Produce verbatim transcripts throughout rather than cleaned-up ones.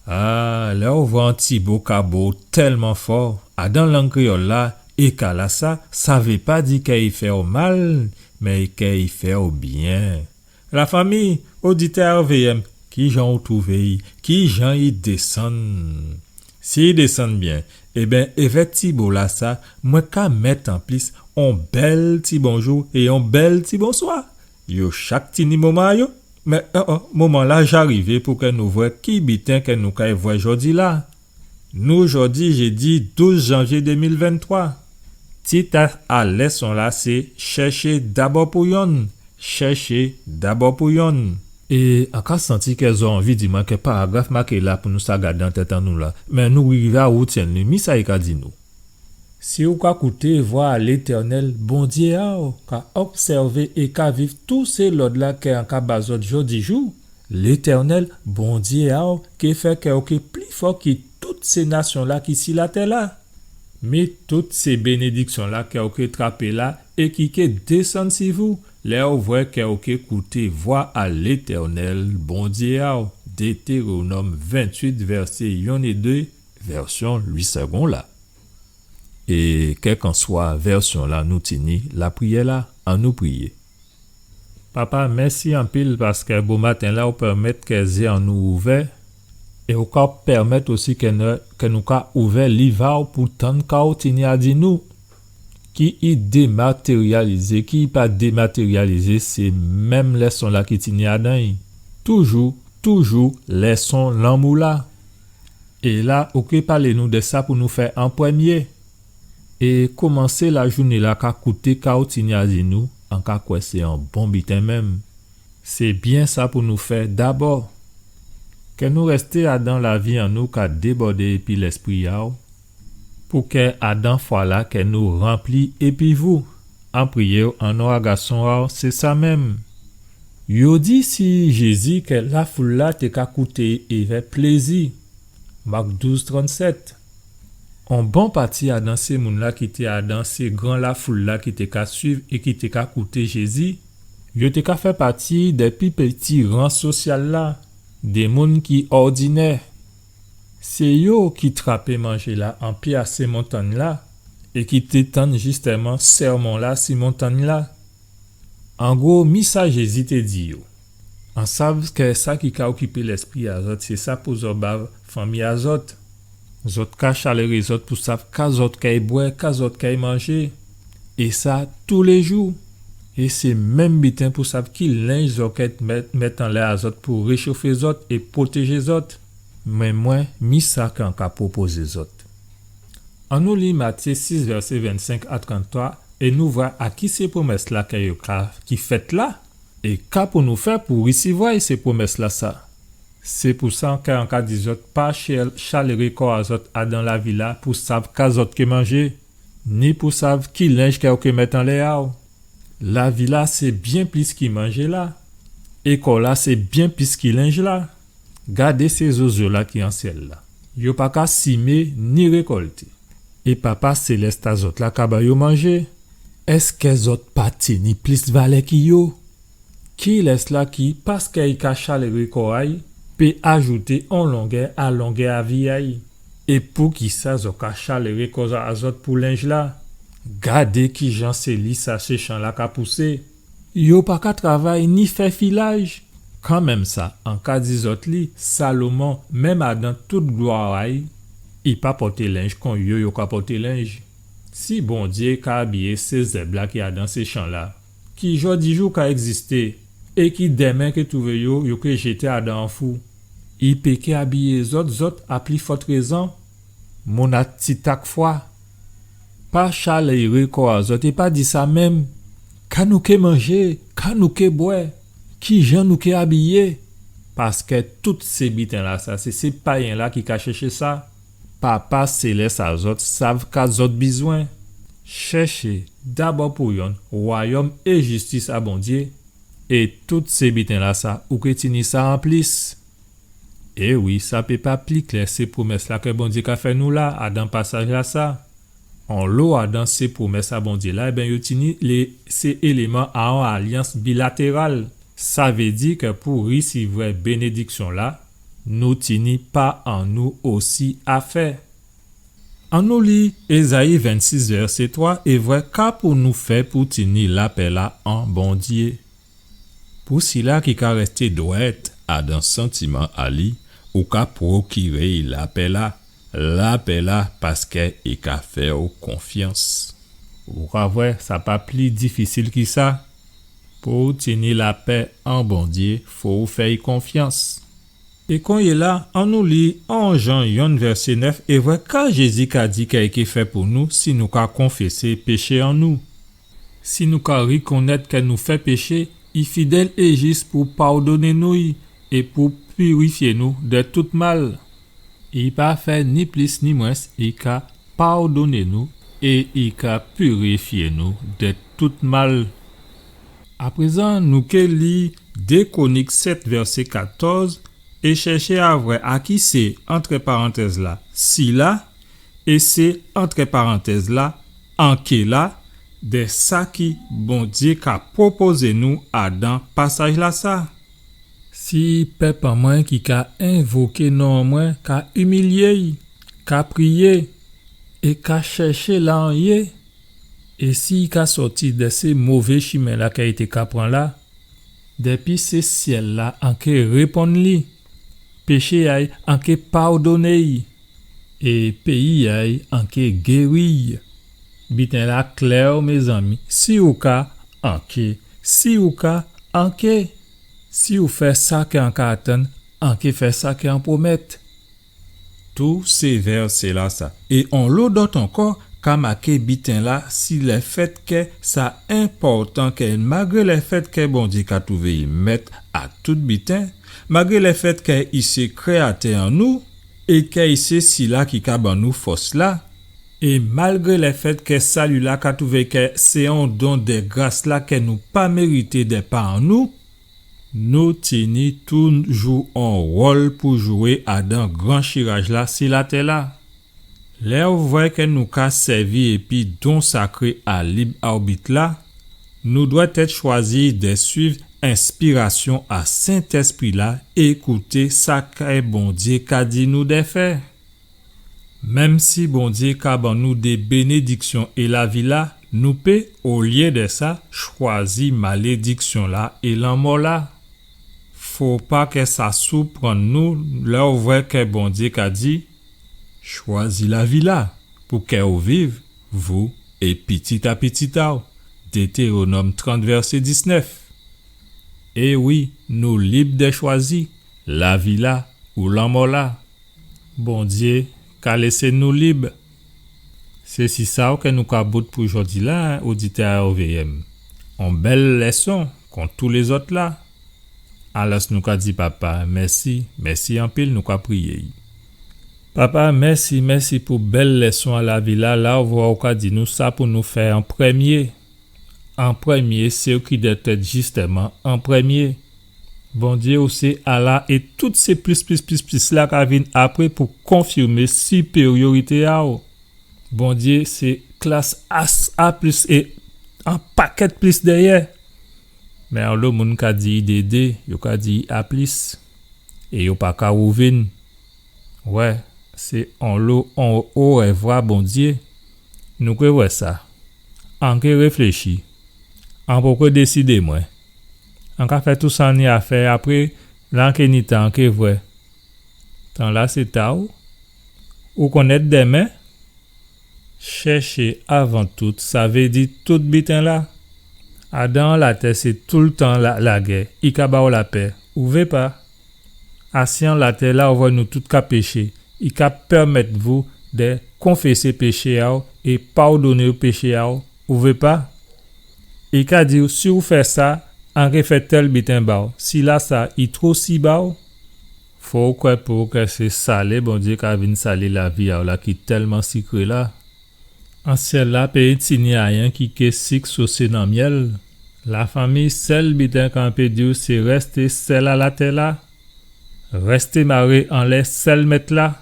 A, lè ou vwè on ti bo ka bo'w tèlman fò, adan lang kréyòl-la, é ka-lasa, sa vé pa di kè i fè'w mal, mé kè i fè'w byen. Lafanmi, oditè R V M, kijan ou twouvé'y? Kijan i désann? Si i désann byen, ében, évè ti bo-lasa, mwen ka mèt anplis on bèl ti bonjou é on bèl ti bonswa. Yo chak tini moman a yo, mé, o, o, moman-la ja rivé pou kè nou vwè ki biten kè nou kay vwè jòdi-la. Nou jòdi jédi douz janvyé dé mil venntwa. Tit a, a lèson-la sé Chèché dabò pou yonn, chèché dabò pou yonn. É an ka santi kè zò anvi di mwen kè paragraf maké la pou nou sa gadé an tèt an nou la, mé nou rivé a woutyenn li, mi sa i ka di nou. Si ou ka kouté vwa a Létènèl, Bondyé a'w, ka obsèvé é ka viv tout sé lòd-la kè an ka ba zòt jòdijou, Létènèl, Bondyé a'w, ké fè kè ou ké pli fò ki tout sé nasyon-la ki si latè-la. Mi tout sé bénédiksyon-la kè ou ké trapé la é ki ké désann si vou, lè ou vwè kè ou ké kouté vwa a Létènèl, Bondyé a'w. Détéwonòm venntuit, vèsé yonn é dé, vèsyon Louis Segond la. É kèlkanswa vèsyon-la nou tini, lapriyè-la, annou priyé. Papa, mèsi anpil paskè bomaten-la ou pèmèt kè zyé an nou ouvè, é ou ka pèmèt osi kè nou, kè nou ka ouvè liv a'w pou tann ka ou tini a di nou. Ki i dématéryalizé, ki i pa dématéryalizé, sé menm lèson-la ki tini adan'y. Toujou, toujou lèson lanmou-la. É la, ou ké palé nou dè sa pou nou fè an prèmyé. É komansé lajouné-la ka kouté ka ou tini a di nou, an ka kwè sé on bon biten menm. Sé byen sa pou nou fè dabò. Kè nou rèsté adan lavi an nou ka débòdé épi Lèspri a'w, pou kè adan fwa-la kè nou ranpli épi vou. An priyé'w an non a Gason a'w, sé sa menm. Yo di si Jézi kè lafoul-la té ka kouté évè plézi. Mak douz, trannsèt. On bon pati adan sé moun-la ki té adan sé gran lafoul-la ki té ka suiv é ki té ka kouté Jézi, yo té ka fè pati dè pi piti ran sosyal-la, dè moun ki òdinè. Sé yo ki trapé manjé-la an pyé a sé montangn-la é ki té tann jistèman sèmon-la si montangn-la. An gwo, mi sa Jézi té di yo. An sav kè sa ki ka okipé lèspri a zòt, sé sa pou zòt ba fanmi a zòt. Zòt ka chaléré zòt pou sav ka zòt kay bwè, ka zòt kay manjé. É sa, toulé jou. É sé menm biten pou sav ki lenj zòt kay mèt, mèt anlè a zòt pou réchofé zòt é pwotéjé zòt. Mé mwen, mi sa kè an ka pwopozé zòt. Annou li Matyé sis, vèsé vennsenk a tranntwa, é nou vwè a ki sé pwomès-la kè yo ka, ki fèt la, é ka pou nou fè pou risivwè sé pwomès-lasa. Sé pou sa kè an ka di zòt pa chè-, chaléré kò a zòt adan lavi-la pou sav ka zòt ké manjé, ni pou sav ki lenj kè ou ké mèt anlè a'w. Lavi-la sé byen plis ki manjé-la, é kò-la sé byen plis ki lenj-la. Gadé sé zozo-la ki an syèl-la. Yo pa ka simé ni rékòlté. É Papa Sélès a zòt la ka ba yo manjé. Èskè zòt pa tini plis valè ki yo? Kilès-la ki, paskè i ka chaléré kò a'y, pé ajouté on longè a longè a vi a'y? É poukisa zòt ka chaléré kò a zòt pou lenj-la? Gadé kijan sé lis a sé chan-la ka pousé. Yo pa ka travay ni fè filaj. Kanmenm sa, an ka di zòt li, Salomon, menm adan tout glwa a'y, i pa pòté lenj kon yo, yo ka pòté lenj. Si Bondyé ka abiyé sé zèb-la ki adan sé chan-la, ki jòdijou ka ègzisté, é ki dèmen ké twouvé yo, yo ké jété adan on fou, i pé ké abiyé zòt, zòt a pli fòt rézon, moun a titak fwa. Pa chaléré kò a zòt é pa di sa menm. Ka nou ké manjé, ka nou ké bwè, kijan nou ké abiyé? Paskè tout sé biten-lasa, sé, sé payen-la ki ka chèché sa. Papa Sélès a zòt sav ka zòt bizwen. Chèché dabò pou yonn wayòm é jistis a Bondyé, é tout sé biten-lasa, ou ké tini sa anplis. É wi, sa pé pa pli klè sé pwomès-la kè Bondyé ka fè nou la, adan pasaj-lasa. Onlo adan sé pwomès a Bondyé la, ében, yo tini lé, sé éléman a on alyans bilatéral. Sa vé di kè pou risivwè bénédiksyon-la, nou tini pa an nou osi a fè. Annou li Ézayi vennsis vèsé twa é vwè ka pou nou fè pou tini lapè-la an Bondyé. Pou sila ki ka rèsté dwèt adan santiman a li, ou ka pwokiré-y lapè-la, lapè-la paskè i ka fè-w konfyans. Ou ka vwè, sa pa pli difisil ki sa. Pou ou tini lapè an Bondyé, fo ou fè-y konfyans. É konyéla, annou li en Jan yonn vèsé nèf é vwè ka Jézi ka di kè i ké fè pou nou si nou ka konfésé péché an nou. Si nou ka rikonnèt kè nou fè péché, i fidèl é jis pou padonné nou é pou pirifyé nou dè tout mal. I pa fè ni plis ni mwens, i ka padonné nou é i ka pirifyé nou dè tout mal. Aprézan, nou ké li dé Kwonik sèt vèsé katòz é chèché a vwè a ki sé, antrè parantèz-la, sila, é sé, antrè parantèz-la, anké-la, dè sa ki Bondyé ka pwopozé nou adan pasaj-lasa. Si pèp an mwen ki ka envoké non an mwen ka imilyé-y, ka priyé, é ka chèché la an yé, é si i ka sòti dè sé mové chimen-la kè i té ka pran la, dèpi sé syèl-la an ké réponn li, péché a-y an ké padonné-y, é péyi a-y an ké géri-y. Biten-la klè, mézanmi, si ou ka, an ké, si ou ka, an ké, si ou fè sa kè an ka atann, an ké fè sa kè an pwomèt. Tout sé vèsé-lasa, é onlo dòt ankò, ka maké biten-la si lèfèt kè sa enpòtan kè, malgré lèfèt kè Bondyé ka twouvé-y mèt a tout biten, malgré lèfèt kè i sé Kréyatè an nou, é kè i sé sila ki ka ban nou fòs-la, é malgré lèfèt kè sali-la ka twouvé kè sé on don dè gras-la kè nou pa mérité dè pa an nou, nou tini toujou on wòl pou jwé adan gran chiraj-la si latè-la. Lè ou vwè kè nou ka sèvi épi don sakré a lib awbit-la, nou dwètèt chwazi dè suiv enspirasyon a Sentèspri-la é kouté sa kè Bondyé ka di nou dè fè. Menm si Bondyé ka ban nou dé bénédiksyon é lavi-la, nou pé, olyé dè sa, chwazi malédiksyon-la é lanmò-la. Fo pa kè sa souprann nou lè ou vwè kè Bondyé ka di, chwazi lavi-la, pou kè ou viv, vou é pitit a pitit a-w. Détéwonòm trant, vèsé diznèf. É wi, nou lib dè chwazi lavi-la ou lanmò-la. Bondyé ka lésé nou lib. Sé si sa kè nou ka bout pou jòdi-la, en, oditè a R V M. On bèl lèson, kon tout lézòt-la. Alòs nou ka di Papa mèsi, mèsi anpil, nou ka priyé-y. Papa, mèsi, mèsi pou bèl lèson a lavi-la, la ou vwè ou ka di nou sa pou nou fè an prèmyé. An prèmyé, sé ou ki dwètèt jistèman an prèmyé. Bondyé, ou sé ala é tout sé plis, plis, plis, plis la ka vin apré pou konfimé sipéryorité a-w. Bondyé, sé klas A, A plis é an pakèt plis dèyè. Mé onlo moun ka di I D D, yo ka di I A plis. É yo pa ka wouvin. Wè, sé onlo, on orèvwa, Bondyé. Nou ké vwè sa. An ké réfléchi. An poko désidé mwen. An ka fè tou sa an ni a fè, apré, la an ké ni tan, an ké vwè. Tan-la sé ta-w. Ou konnèt dèmen? Chèché avan tout, sa vé di tout biten-la. Adan latè sé toultan la, lagè, i ka ba-w lapè. Ou vé pa? Asi an latè la ou vwè nou tout ka péché, i ka pèmèt vou dè konfésé péché a-w é padonné péché a-w, ou vé pa? I ka di-w, si ou fè sa, an ké fè tèl biten ba-w. Sila sa, i two si ba-w. Fò ou kwè pou ou kwè sé salé Bondyé ka vin salé lavi a-w la ki tèlman sikré la. An syèl la, pé tini ayen ki ké sik sosé nan myèl. Lafanmi, sèl biten k'an pé di-w, sé rèsté sèl a latè la. Rèsté maré anlè sèl Mèt la.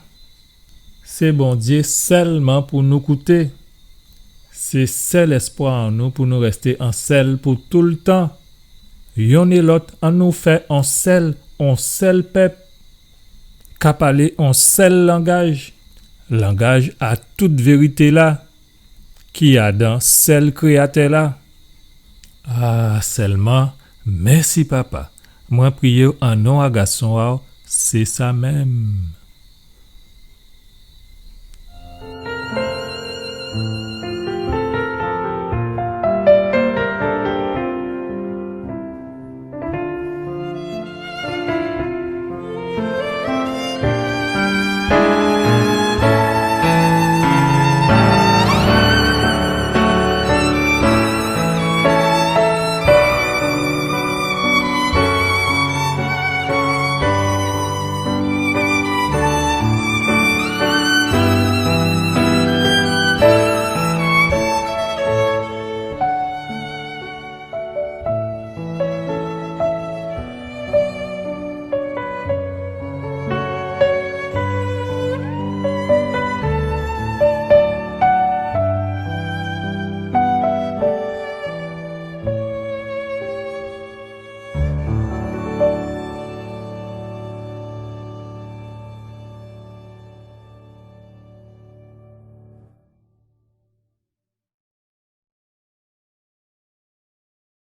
Sé Bondyé sèlman pou nou kouté. Sé sèl èspwa an nou pou nou rèsté an sèl pou toultan. Yonn é lòt, annou fè on sèl, on sèl pèp. ka palé on sèl langaj, langaj a tout vérité-la, ki adan sèl Kréyatè-la. A, sèlman, mèsi, Papa. Mwen priyé-w an non a Gason a-w, sé sa menm.